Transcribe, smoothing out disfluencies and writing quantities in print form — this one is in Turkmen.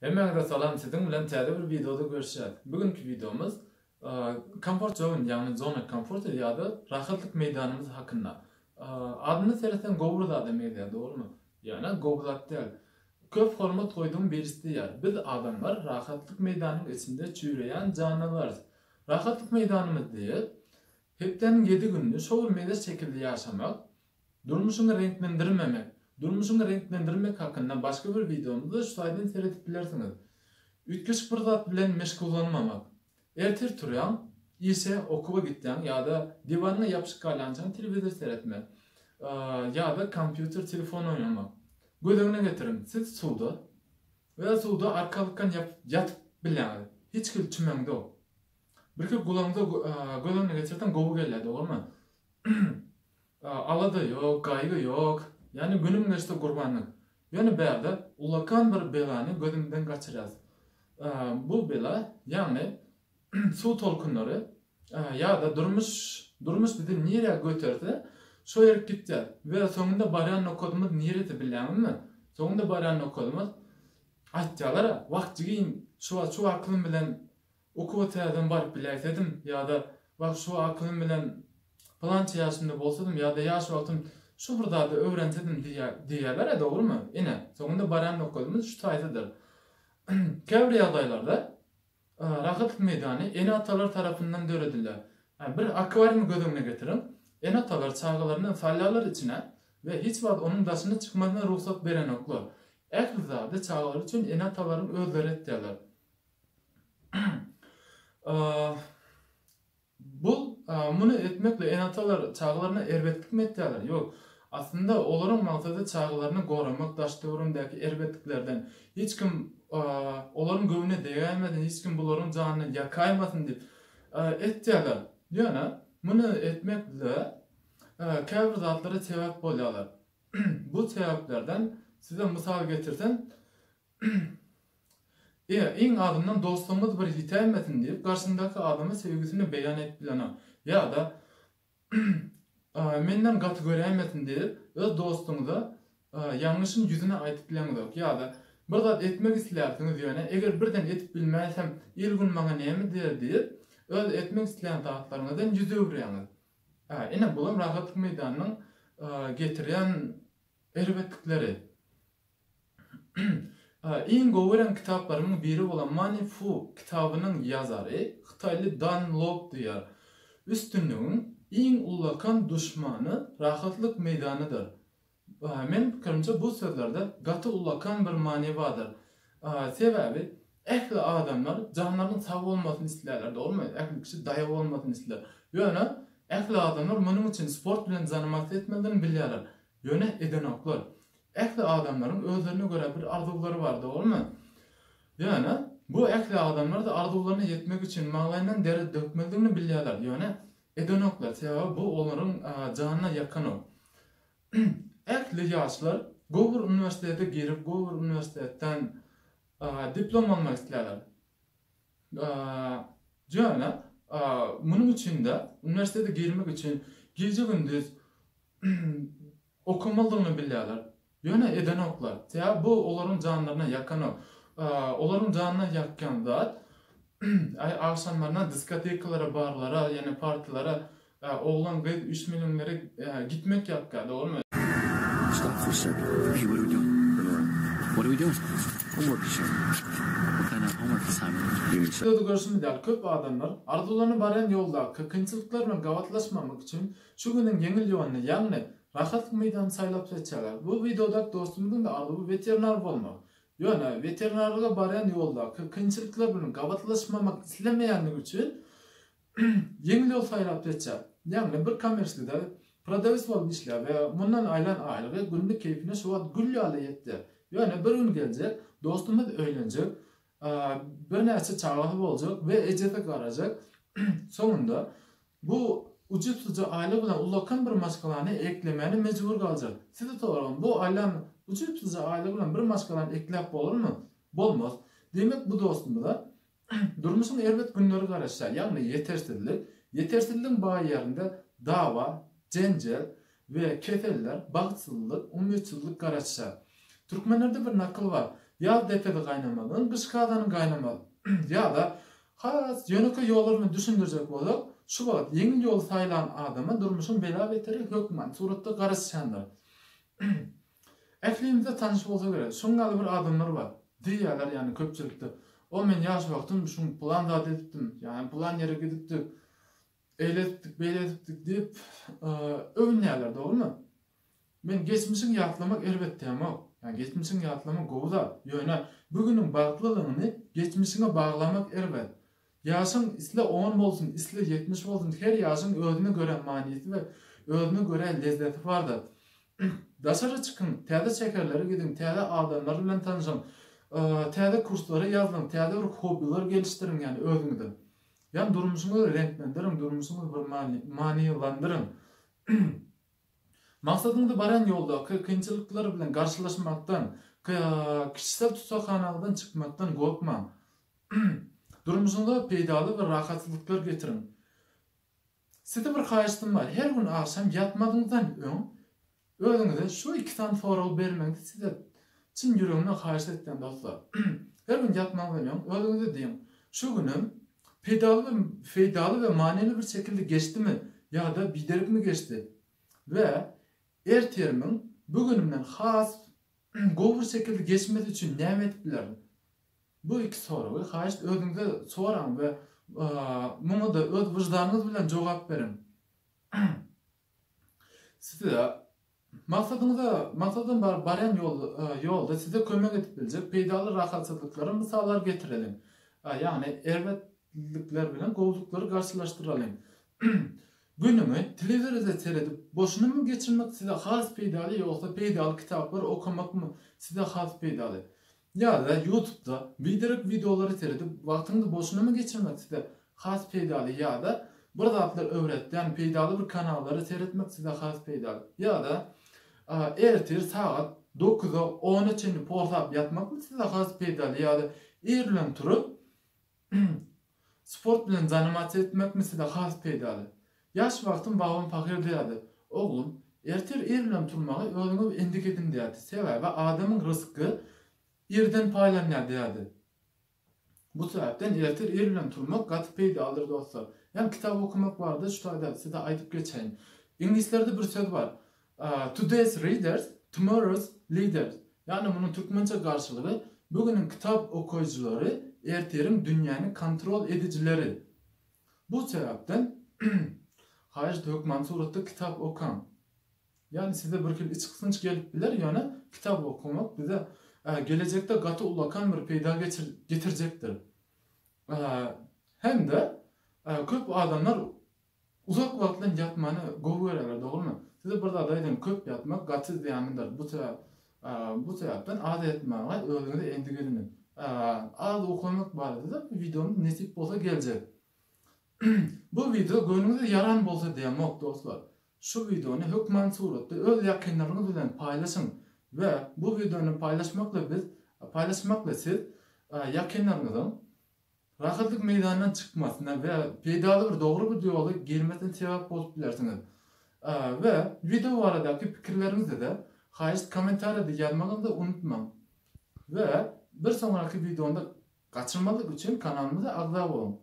Hemmäňize salam siziň bilen täze bir wideoda görüşýäs. Bu günki wideomyz komfort zone ýagny zona komforta ýa-da rahatlyk meýdanymyz hakynda. Adyna seretseň gowy bir zada meňzeýär dogrymy? Ýöne gowy zat däl. Köp hormat goýdugym birisi diýýär. Biz adamlar rahatlyk meýdanynyň içinde çüýreýän janlylarys. Rahatlyk meýdanymyz diýip, hepdäniň ýedi gününi şo bir meňzeş şekilde ýaşamak, Durmuşyňy reňklendirmemek. Durmuşyňy reňklendirmek hakynda başga bir wideomyzda şu taýdan seredip bilersiňiz. Üýtgeşik bir zat bilen meşgullanmamak. Ertir turýaň, işe, okuwa gitýäň ýa-da diwanyňa ýapyşyp galýançaň telewizor seretme ýa-da kompýuter, telefon oýnamak. Göz öňüne getiriň, siz suwda we suwda arkalykdan ýatyp bilýäňiz. Hiç hili çümeňzok. Birki gulagyňyza göz öňüne getirseň gowy gelýär, dogrymy? Alada ýok, gaýgy ýok. Ýagny günüm geçse gurbanlyk. Ýöne bärde ullakan bir belany gözümizden gaçyrýas. Bu bela, ýagny suw tolkunlary ýa-da durmuş, durmuş bizi nirä göterse, şo ýerik gitýär. We soňunda barýan nokadymyz niresi bilýäňizmi? Soňunda barýan nokadymyz aýtýalar-a, wah jigim, şu wagt şu aklym bilen Okuwa täzeden baryp biläýsedim ýa-da wah şu akylym bilen pylança ýaşymda bolsadym ýa-da ýaş wagtym şu bir zady öwrensedim diýýärler-ä dogrymy? Ine, soňunda barýan nokadymyz şu taýsydyr. Käbir ýagdaýlarda rahatlyk meýdany ene-atalar tarapyndan döredilýär. Bir akwariumy göz öňüne getiriň. Ene-atalar çagalaryny salýarlar içine we hiç wagt onuň daşyna çykmasyna rugsat berenoklar. Ähli zady çagalary üçin ene-atalaryň özleri etýärler. Bu muny etmekle ene-atalar çagalaryna erbetlikmi etýärler? Ýok. Aslynda olaryň maksady çagalaryny goramak daş-töweregindäki erbetliklerden. Hiç kim olaryň göwnüne degäýmesin, hiç kim bularyň janyny ýakaýmasyn diýip etýärler. Ýöne muny etmek bile käbir zatlara sebäp bolýarlar. Bu sebäplerden size mysal getirsem, E, iň azyndan dostlugyňyz bir ýitäýmesin diýip, garşyňdaky adama söýgüsini beýan edip bilenok. Ýa-da, Menden gaty göräýmesin diýip, öz dostuňyza ýalňyşyny ýüzüne aýdyp bileňizok. Ýa-da, bir zat etmek isleýärsiňiz, ýöne eger birden edip bilmäýsem, il-gün maňa näme diýer diýip, öz etmek isleýän zatlaryňyzdan ýüz öwürýäňiz. Ine, bulam rahatlyk meýdanynyň getirýän erbetlikleri. Iň gowy gören kitaplarymyň biri bolan Money Fu kitabynyň ýazary hytaýly Dan Lok diýýär, Üstünligiň iň ullakan duşmany rahatlyk meýdanydyr. Meniň pikirimçe bu sözlerde gaty ullakan bir many bardyr. Sebäbi ähli adamlar janlarynyň sag bolmasyny isleýärler, dogrymy? Ähli kişi daýaw bolmasyny islär. Ýöne ähli adamlar munuň üçin sport bilen zanymaksiýa etmelidigini bilýärler. Ýöne edenoklar. Ähli adamlaryň özlerine görä bir arzuwlary bar, dogrumy? Ýöne bu ähli adamlar-da arzuwlaryna ýetmek üçin maňlaýyndan der dökmelidigini bilýärler, ýöne edenoklar, sebäbi bu olaryň janyna ýakanok. Ähli ýaşlar gowy bir uniwersitete girip, gowy bir uniwersitetden diplom almak isleýärler. Ýöne munuň üçin-de uniwersitete girmek üçin gije-gündiz Okamalydygyny bilýärler. Ýöne edenoklar. Sebäbi bu olaryň janlaryna ýakanok. Olaryň janyna ýakýan zat, aý agşamlaryna diskotekalara, barlara, ýene partylara oglan gyz üýşmeleňlere gitmek ýakýar, dogrymy? Stop for a second. Hey, what are we doing? What are we doing? Homework assignment. What kind of homework assignment? Videoda görşümiz ýaly köp adamlar arzuwlaryna barýan ýoldaky kynçylyklar bilen gabatlaşmamak üçin Şu günüň ýeňil ýoluny, ýagny rahatlyk meýdanyny saýlap seçýärler. Bu wideodaky dostumyzyň-da arzuwy weterinar bolmak. Ýöne weterinarlyga barýan ýoldaky kynçylyklar bilen gabatlaşmamak islemeýänligi üçin ýeňil ýol saýlap seçýär. Ýagny bir kommerskide prodawes bolup işleýär we mundan aýlan aýlygy günlük keýpine şu wagt gül ýaly ýetýär. Ýöne bir gün geljek, dostumyz öýlenjek, birnäçe çagasy boljak we ejesi garajak. Soňunda Bu ujypsyzja aýlyk bilen ullakan bir maşgalany eklemäne mejbur galjak. Size soragym, bu alýan ujypsyzja aýlygy bilen bir maşgalany ekläp bolarmy? Bolmaz. Diýmek bu dostumyza durmuşyň erbet günleri garaşýar, ýagny ýetersizlik, ýetersizligiň baý ýerinde dawa, jenjel we keseller, bagtsyzlyk, umytsyzlyk garaşýar. Türkmenlerde bir nakyl bar. Ýaz depede gaýnamazdan, gyş gazany gaýnamaz. Ýa-da has ýönekeý ýollar bilen düşündirjek bolsak, şu wagt ýeňil ýoly saýlan adama durmuşyň bela-beteri hökman suratda garaşýandyr. Ählimize tanyş bolsa gerek, şuň ýaly bir adamlar bar. Diýýärler ýagny köpçülikde. O men ýaş wagtym şuň pylan zat edipdim, ýagny pylan ýere gidipdik, eýle edipdik, beýle edipdik diýip öwünýärler, dogrymy? Men geçmişiň ýatlamak erbet diýemok. Ýagny geçmişiň ýatlamak gowy zat. Ýöne bu günüň bagtlylygyny geçmişiňe baglamak erbet. Ýaşyň isle on bolsun, isle 70 bolsun, her ýaşyň özüne görä manysy we özüne görä lezzeti bardyr. Daşary çykyň, täze şäherlere gidiň, täze adamlar bilen tanşyň, täze kurslara ýazylyň, täze bir hobbiler gelişdiriň ýagny özüňize. Ýagny durmuşyňyzy reňklendiriň, durmuşyňyzy bir manylandyryň. Maksadyňyza baran ýoldaky kynçylyklar bilen garşylaşmakdan, kişisel tussaghanaňyzdan çykmakdan gorkmaň. Durmuşyňyza peýdaly we rahatsyzlyklar getiriň. Size bir haýyştym bar, her gün agşam ýatmazyňyzdan öň özüňize şu iki sany soragy bermegiňizi size çyn ýüregimden haýyşt etýän dostlar. Her gün ýatmazyňyzdan öň özüňize diýiň, şu günüm peýdaly we feýdaly we manyly bir şekilde geçdimi ýa-da biderekmi geçdi we ertirimiň bu günümden has gowy bir şekilde geçmesi üçin näme edip bilerin? Bu iki soragy haýyşt özüňize soraň we muňa-da öz wyždanyňyz bilen jogap beriň. Size maksadyňyza maksadan baryp barýan ýol ýolda size kömek edip biljek peýdaly rahatsyzlyklara mysallar getireliň. Ýagny erbetlikler bilen gowulyklary garşylaşdyralyň. Günüňi telewizorda seredip boşunamy geçirmek size has peýdaly ýogsa peýdaly kitaplary okamakmy size has peýdaly? Ýa-da ýutubda biderek wideolary seredip wagtyňyzy boşunamy geçirmek size has peýdaly ýa-da bir zatlar öwretýän peýdaly bir kanallary seretmek size has peýdaly? Ýa-da ertir sagat dokuza ona çenli porsap ýatmakmy size has peýdaly ýa-da ir bilen turup Sport bilen zanimasiýa etmekmi size has peýdaly? Ýaş wagtym babam pahyr diýerdi, Oglum, ertir ir bilen turmagy özüňe endik edin diýerdi. Sebäbi adamyň rysky irden paýlanýar diýerdi. Bu sebäpden ertir ir bilen turmak gaty peýdalydyr dostlar. Ýagny kitap okamak barada şu taýda size aýdyp geçeýin. Iňlislerde bir söz bar. Today's readers, tomorrow's leaders. Ýagny munuň türkmençe garşylygy bu günüň kitap okaýjylary, ertiriň dünýäni kontrol edijileri. Bu sebäpden haýyşt hökmany suratda kitap okaň. Ýagny size birhili içgysgynç gelip biler, ýöne kitap okamak bize gelejekde gaty ullakan bir peýda getirjekdir. Hem-de köp adamlar Uzak wagtlaýyn ýatmany gowy görýärler dogrymy? Size bir zat aýdaýyn köp ýatmak gaty zyýanlydyr bu bu sebäpden az ýatmaga özüňizi endik ediniň. Az uklamak barada-da wideomyz nesip bolsa geljek. Bu wideo göwnüňize ýaran bolsa diýemok dostlar. Şu wideony hökman suratda öz ýakynlaryňyz bilen paýlaşyň we bu wideony paýlaşmakla biz paýlaşmakla siz ýakynlaryňyzyň Rahatlyk meýdanyndan çykmasyna we peýdaly bir dogry bir ýola girmesine sebäp bolup bilersiňiz. We wideo baradaky pikirleriňizi-de haýyşt kommentariýada ýazmagyňyzy unutmaň. We bir soňraky wideony gaçyrmazlyk üçin kanalymyza agza boluň.